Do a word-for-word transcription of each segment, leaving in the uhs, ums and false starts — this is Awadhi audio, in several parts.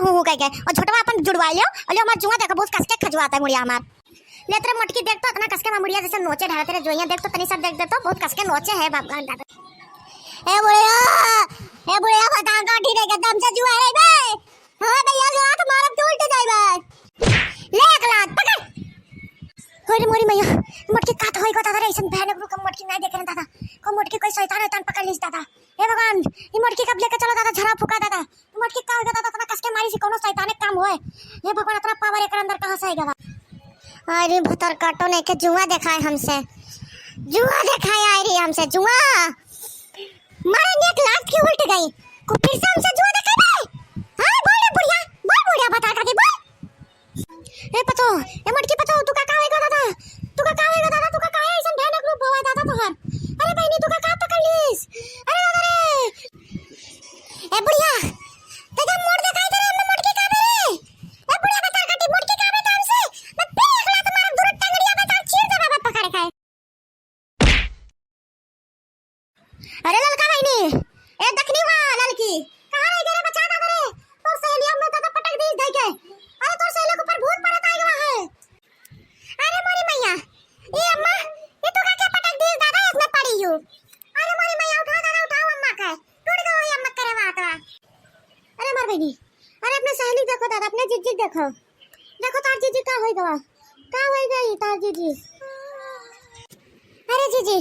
हूँ हूँ कह के, और झोटवा अपन जुड़वाइ लेव, और ले हमार जुआ देखो, बहुत कस के खजुआत है मुड़िया हमार। ले तोरे मोटकी देख तो, इतना कस के हमार मुड़िया जैसे नोचे ढारत रहे, जोइया देख तो तनी सब देख दे तो, बहुत कस के नोचे है बाप दादा। ए बुढ़िया, ए बुढ़िया, भतार काटी देके दम से जुआ रे बे। हाँ भैया, जो हाथ मारब तो उल्ट जाई बे। ले एक लात पकड़। अरे मोरी मैया, मोटकी का तो होई गो दादा रे, ऐसन भयानक रूप हम मोटकी नहीं देखे रहे दादा। को मोटकी कोई शैतान वैतान पकड़ लीस दादा। हे भगवान, ये मोटकी कब लेके चलो दादा, झरा फूका दादा। मोटकी का होई गो दादा, इतना कस के मारी से कोनो शैताने काम होए। हे भगवान, इतना पावर एकर अंदर कहाँ से आइगा बा? अरे भतर काटो नहीं के जुआ देखाए हमसे, जुआ देखाए आए रही हमसे, जुआ। मारे एक लात के उल्ट गई। को फिर से हमसे जुआ देखाए बे? हाँ, बोल रे बुढ़िया, बोल बुढ़िया, भतार काटी, बोल। ए पतो, ए मोटकी पतो, तू का का होइगा दादा? तू का का होइगा दादा? तू का का है ऐसन भयानक रूप होवा दादा तोहार? अरे बहिनी, तू का का पकड़ लीस? अरे दादा रे! ए बुढ़िया, ते जब मोट देखाई दे रे, हमने मोटकी का बे रे? ए बुढ़िया, भतार काटी, मोटकी का बे तो हमसे? मैं फिर एक लात मार, दूर टंगड़िया में तार चीर दे बाबा पकड़ के। अरे ललका बहिनी, ए दखनी वा ललकी, कहाँ रह गए रे बचा दादा रे? तोर सहेलिया में दादा पटक दीस धई के। अरे तोर सहेलिया के ऊपर भूत परत आइगा है। अरे मोरी मैया, ए अम्मा, ये तो का के पटक दीस दादा, इसमें पड़ी यू। अरे मोरी मैया, उठाओ दादा, उठाओ अम्मा के। टूट गयो ये अम्मा करे बात बा। अरे मोर बहिनी, अरे अपने सहेली देखो दादा, अपने जीजी देखो। देखो तार जीजी का होई गवा, का होई गई तार जीजी। अरे जीजी,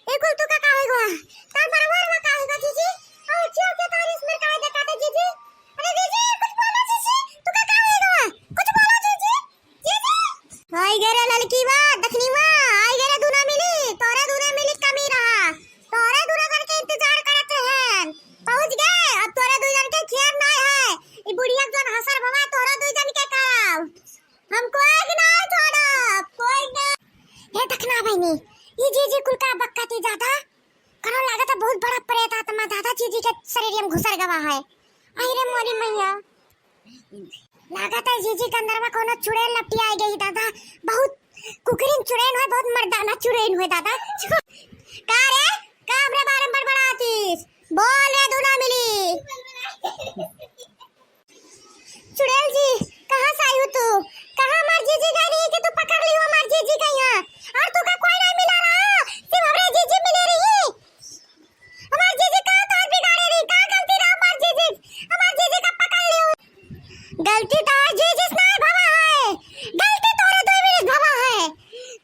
ए कुल तू का का होई गवा? तार बरवार में का होई गवा जीजी? और क्यों के तार इसमें का देखा था जीजी? अरे जीजी, कुछ बोलो जीजी, तू का का होई गवा? कुछ बोलो जीजी। जीजी। आई गे रे ललकी बा, दखनी बा, आई गे रे दूना मिली, तोरे दूना मिली कमी रहा। तोरे दूना जन के इंतजार करत रहन। पहुँच गए, अब तोरे दू जन के खेर नाय है। ई बुढ़िया जन हसर भवा तोरे दू जन के कराव। हम कोई के ना छोड़ब, कोई ना। हे दखना बहिनी, ई जीजी कुल का बक्का ती ज्यादा? करो लागत है बहुत बड़ा प्रेत आत्मा दादा जीजी के शरीर में घुसर गवा है। आई रे मोरी मैया। लागत है जीजी के अंदर में कोनो चुड़ैल लपटी आई गई दादा। बहुत कुकरीन चुड़ैल होय, बहुत मर्दाना चुड़ैल होय दादा। का रे? का हमरे बारे में बड़बड़ातीस? बोल रे दूना मिली। चुड़ैल जी, कहाँ से आई हो तू? कहाँ हमार जीजी गई रही कि तू पकड़ ली हो हमार जीजी का यहाँ? और तू का कोई नहीं मिला रहा, सिर्फ हमरे जीजी मिले रही। हमार जीजी का तोर बिगाड़े रही, का गलती रहा हमार जीजी? हमार जीजी का पकड़ लियो। गलती तोर जीजी से नाय भवा है, गलती तोरे दुई मिली से भवा है,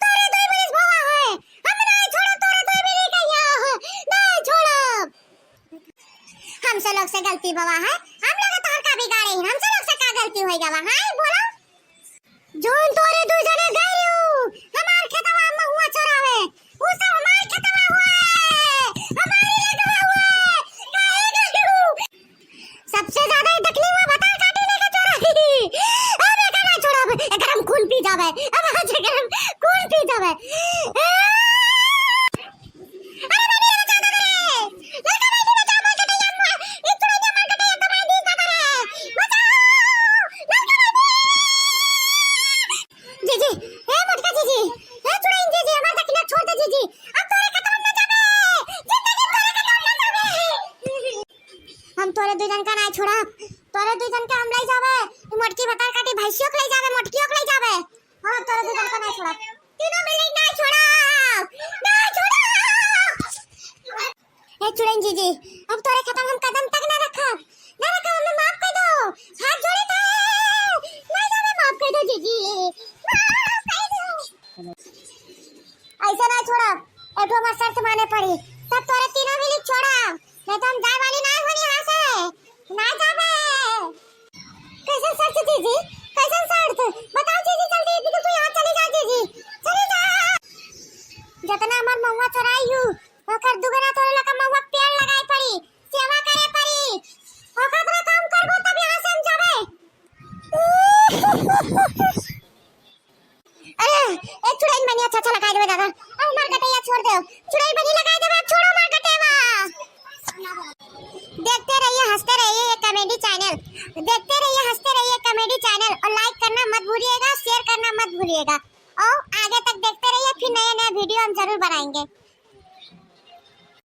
तोरे दुई मिली से भवा है। हम नाय छोड़ब तोरे दुई मिली का यहाँ, नाय छोड़ब। हमसे लोग से गलती भवा है, हम लोग तोहर का बिगाड़े ही, हमसे लोग से का गलती होई गवा है, बोलो? जौन तोरे दू जने गए रहू, हमार खेतवा में महुआ चोरावे, उ सब हमार खेतवा हुए, हमारी लगवा हुए, काहे गए रहू? सबसे ज्यादा ये दखनी हुआ भतार काटी लेके चोरा। अब एकर ना छोड़ब, एकर हम खून पी जावे, अब आज एकर हम खून पी जावे। अरे बहिनी, बचाओ दादा रे। ललका बहिनी, बचाओ, मार कटैया, मार। ई चुड़ैलिया मार कटैया, दबाई दी दादा रे। बचाओ, ललका बहिनी। जीजी, हे मोटका जीजी, हे चुड़ैल जीजी, हमार दखिना छोड़ दे जीजी। अब तोरे खतवा में ना जाबे। जिंदगी तोरे खतवा में ना जाबे। हम तोरे दू जन का ना छोड़ब। तोरे दू जन का हम ले जाबे। ई मोटकी भतार काटी भैंसियों के ले जाबे, मोटकियों के ले जाबे। हाँ, तोरे दू जन का ना छोड़ब। तीनों मिली ना छोड़ब, ना छोड़ब। ए चुड़ैल जीजी, अब तोरे खतवा हम कदम तक ना रखब, ना रखब, हमें माफ कर दो, हाथ जोड़े थे, ना हमें माफ कर दो जीजी, माफ कर दो। ऐसे ना छोड़ब, एक ठो हमार शर्त माने पड़ी, तब तोरे तीनों मिली छोड़ब, नहीं तो हम जाए वाली ना होनी यहाँ से। ना जाबे। कैसन शर्त जीजी? कैसन शर्त? बताओ जीजी जल्दी, नहीं तो तू यहाँ चली जा जीजी। चली जा। जतना हमार महुआ चोराई हूँ, ओकर दुगना तोरे लका महुआ के पेड़ लगाए पड़ी, सेवा करे पड़ी। ओकर पूरा काम करबो तब यहाँ से हम जाबे। अरे, ए चुड़ैल बनी अच्छा अच्छा लगाई देबे दादा। अब हमार कटैया छोड़ दे। चुड़ैल बनी लगाई देबे, छोड़ो हमार कटैया। देखते रहिए, हंसते रहिए ये comedy channel। देखते रहिए, हंसते रहिए comedy channel और like करना मत भूलिएगा, share करना मत भूलिएगा। और आगे तक देखते रहिए, फिर नए नए video हम जरूर बनाएंगे।